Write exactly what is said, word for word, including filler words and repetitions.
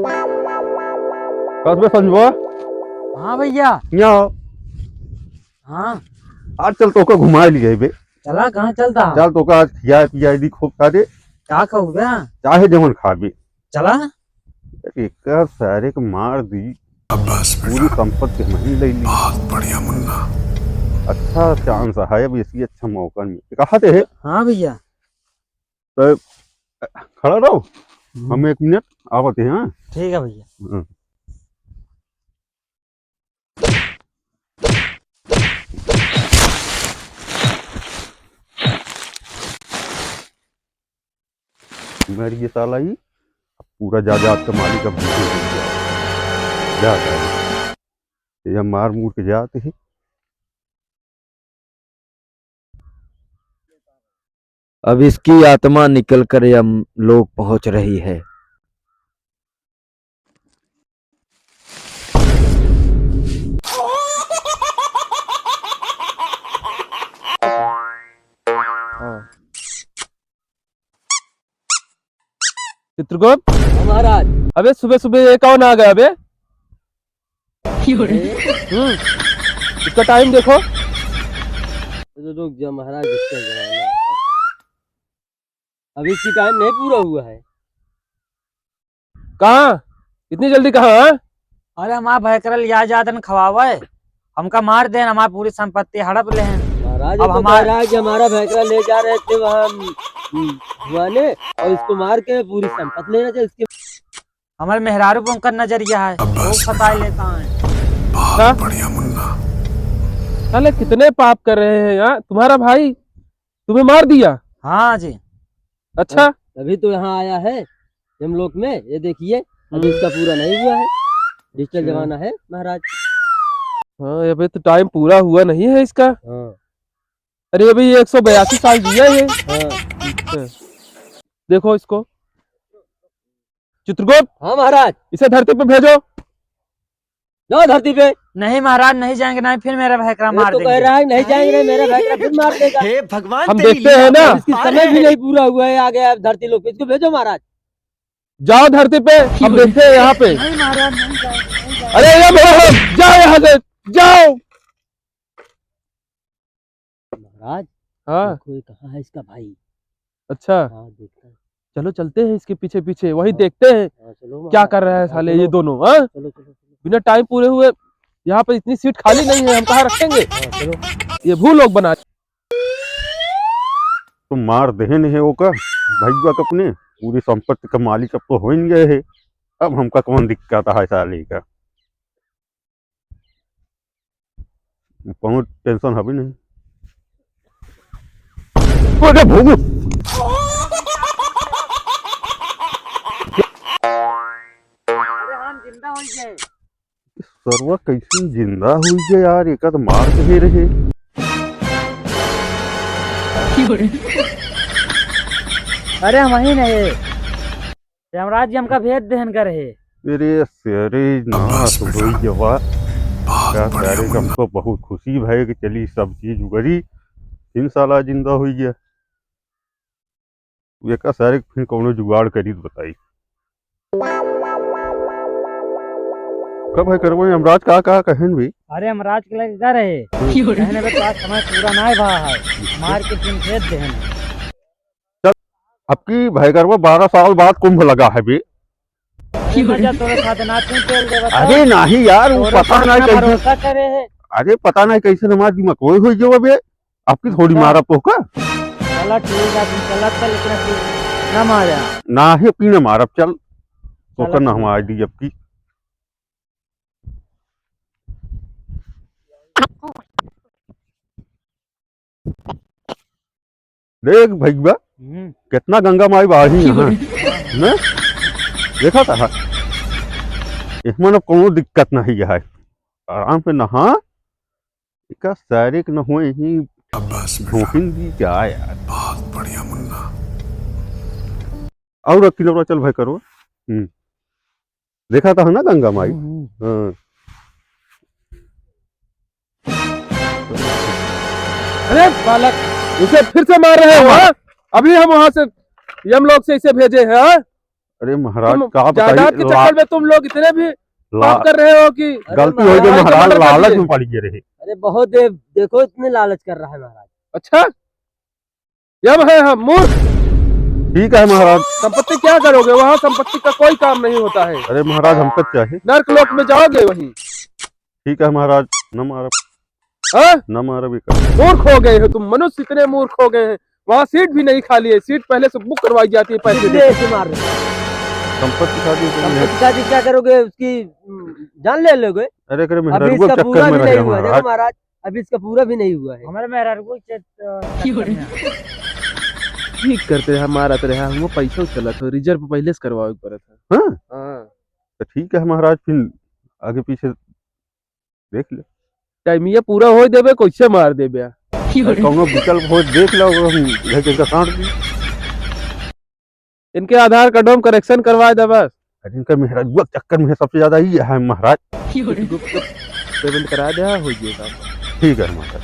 कस बे संजुआ? हाँ भैया। यहाँ आओ। हाँ। आज चल तोका घुमाए लिए बे। चला, कहाँ चलता? चल तोका आज खियाए पियाए दी खूब सारे। का खाऊ बे? चाहे जवन खाबे। चला। एकर सारे के मार दी। शाबाश बेटा। पूरी संपत्ति हमही ले ली। बहुत बढ़िया मुन्ना। अच्छा chance है, अब इसकी अच्छा मौका नहीं। कहाँ ते है? हाँ भैया। तो खड़ा रहो, हम्म। हम एक मिनट आवत हैं, हाँ? ठीक है भैया। हाँ। मर गया साला ही, अब पूरा जायदाद का मालिक अब हमसे हो गया। जा साले, ये मार मूर के जाते हैं। अब इसकी आत्मा निकलकर यमलोक पहुंच रही है। हाँ। चित्रगुप्त। हाँ महाराज। अबे सुबह सुबह ये कौन आ गया बे? हम्म, इसका टाइम देखो। तो रुक जा महाराज, इसका जमाना है। अभी इसकी टाइम नहीं पूरा हुआ है। कहाँ? इतनी जल्दी कहाँ, हाँ? अरे हमार भैकरा लिया जात न खवावे, हमका मार देन, हमार पूरी संपत्ति हड़प लेन। महाराज, अब ये तो हमार कह रहा है कि हमारा भैकरा ले जा रहे थे वहाँ, हम्म, धुआने, और इसको मार के पूरी संपत्ति लेना चाहिए इसके। हमारे मेहरारू पे उनका नजरिया है, वो फंसाए लेता है। बहुत हाँ? बढ़िया मुन्ना। साले कितने पाप कर रहे हैं यार, तुम्हारा भाई तुम्हें मार दिया? हाँ जी। अच्छा। तभी तो यहाँ आया है यमलोक में। ये देखिए, अभी इसका पूरा नहीं हुआ है, डिजिटल अच्छा। जमाना है महाराज। हाँ, अभी तो टाइम पूरा हुआ नहीं है इसका। हाँ। अरे, अभी एक सौ बयासी साल जिया ये। हाँ। अच्छा। देखो इसको। चित्रगुप्त। हाँ महाराज। इसे धरती पे भेजो। जाओ धरती पे। नहीं महाराज, नहीं जाएंगे, नहीं, फिर मेरा भैकरा ये मार तो देंगे। कह रहा है, नहीं जाएंगे, नहीं, मेरा भैकरा फिर मार देगा। हे भगवान, हम तेरी देखते हैं लीला ना। इसकी समय भी नहीं पूरा हुआ है, आ गया अब धरती लोक पे, इसको भेजो महाराज। जाओ धरती पे, हम देखते हैं यहाँ पे। नहीं महाराज, नहीं जाएंगे, नहीं जाएंगे। अरे ये भगवान, जाओ यहाँ से, जाओ। महाराज, हाँ। देखो, ये कहाँ है इसका भाई? अच्छा। हाँ, देखते हैं। चलो, चलते हैं इसके पीछे पीछे, वही हाँ। देखते हैं हाँ, चलो क्या महाराज, कर रहा है हाँ, साले चलो। ये दोनों, हाँ? चलो, चलो, चलो। बिना टाइम पूरे हुए यहाँ पे इतनी सीट खाली नहीं है, हम कहाँ रखेंगे? हाँ, चलो। ये भू लोग बना। तो मार देहे नहीं है ओका, भैया के अपने, पूरी संपत्ति का मालिक अब तो हो ही गए है। अब हमका कौन दिक्कत है साले का? कौनो टेंशन हबे नहीं। अरे भोगू। अरे हम जिंदा हो गए। सरवा कैसे जिंदा हुई गए यार, एका तो मार दे रहे। अरे हम ही नहीं। यमराज जी हमका भेज देहन करे। अरे सारे नाश होई गवा। बहुत बढ़िया मुन्ना। का सारे, हम तो बहुत खुशी भए कि चली सब चीज उगरी। तीन साला जिंदा होई गया। एका सारे फिर कौनो जुगाड़ करी तो बताई। कब है करबो यमराज का, का कहेन भी? अरे यमराज के लगे का रहे? हम्म। कहने बे तो आज समय पूरा ना भा है। मार के फिर भेज देहन। चल, अब की भैगरवा बारह साल बाद कुंभ लगा है बे। अरे मजा तोरे साथ ना, तू तेल दे बता। अरे नाही यार, वो तोरे पता पर नहीं इतना कैसे। भरोसा करे है। अरे पता नहीं कैसे हमार दिमाग कोई हो गयो बे। अब की थोड़ी अच्छा। मारा पोका। चला ठीक है, तुम चला था, लेकिन अब की ना मारा। ना ही अब की ना मारब, चल। पोका चला ना ठीक हम है। आई दी अब की। देख भैया, हम्म। कितना गंगा माई बाढ़ी यहाँ, ने? देखा था? इसमें अब कोनो दिक्कत नहीं है, आराम से नहा, एका सारे के न होए ही शाबाश बेटा। भोंकिन दी क्या यार? बहुत बढ़िया मुन्ना। और अक्की नौरा चल भाई करो। हम्म। देखा था ना गंगा माई? हम्म, हम्म। हाँ। अरे बालक, उसे फिर से मार रहे हो, हाँ? अभी हम वहां से यमलोक से इसे भेजे हैं, हाँ? अरे महाराज, तुम का बताइए, जायदाद के ला-, चक्कर में तुम लोग इतने भी ला-, पाप कर रहे हो कि अरे गलती हो गई महाराज, महाराज, murder कर लालच दिए। में पड़ गए रहे। अरे बहुत देर देखो, इतने लालच कर रहा है महाराज। अच्छा, जब है हम मूर्ख। ठीक है महाराज। संपत्ति क्या करोगे? वहाँ संपत्ति का कोई काम नहीं होता है। अरे महाराज, हमका चाहिए। नर्क लोक में जाओगे वहीं। ठीक है महाराज, न मारब। हाँ? न मारब, ये कर। मूर्ख हो गए हो तुम, मनुष्य इतने मूर्ख हो गए हैं। वहाँ सीट भी नहीं खाली है, सीट पहले से book करवाई जाती है पैसे इसलिए देके। ऐसे मार रहे हैं। संपत्ति खातिर तो नहीं। संपत्ति खातिर क्या करोगे? उसकी, उम, जान ले लोगे। अरे, एकरे अभी मेहरारुआ इसका के पूरा चक्कर में भी रहे नहीं हुआ है, महाराज। देखो महाराज, अभी इसका पूरा भी नहीं हुआ है। हमारे मेहरारू को च-, अ, चक्कर में है। ठीक करते रहा, मारत रहा, हम पैसा चलत हो, reserve पहले से करवावे के पड़त है। हाँ? हाँ। तो ठीक है महाराज, फिर आगे पीछे देख ले। टाइमिया पूरा होए देबे, कैसे मार देबे? अरे, कौनो विकल्प हो, देख लो, हम घर के इनका काट दी। इनके आधार कार्ड में correction करवा दे बस। अरे, इनका मेहरारुआ के चक्कर में सबसे ज्यादा ये है महाराज। गुप्त payment करा दे, हो जाएगा। ठीक है महाराज।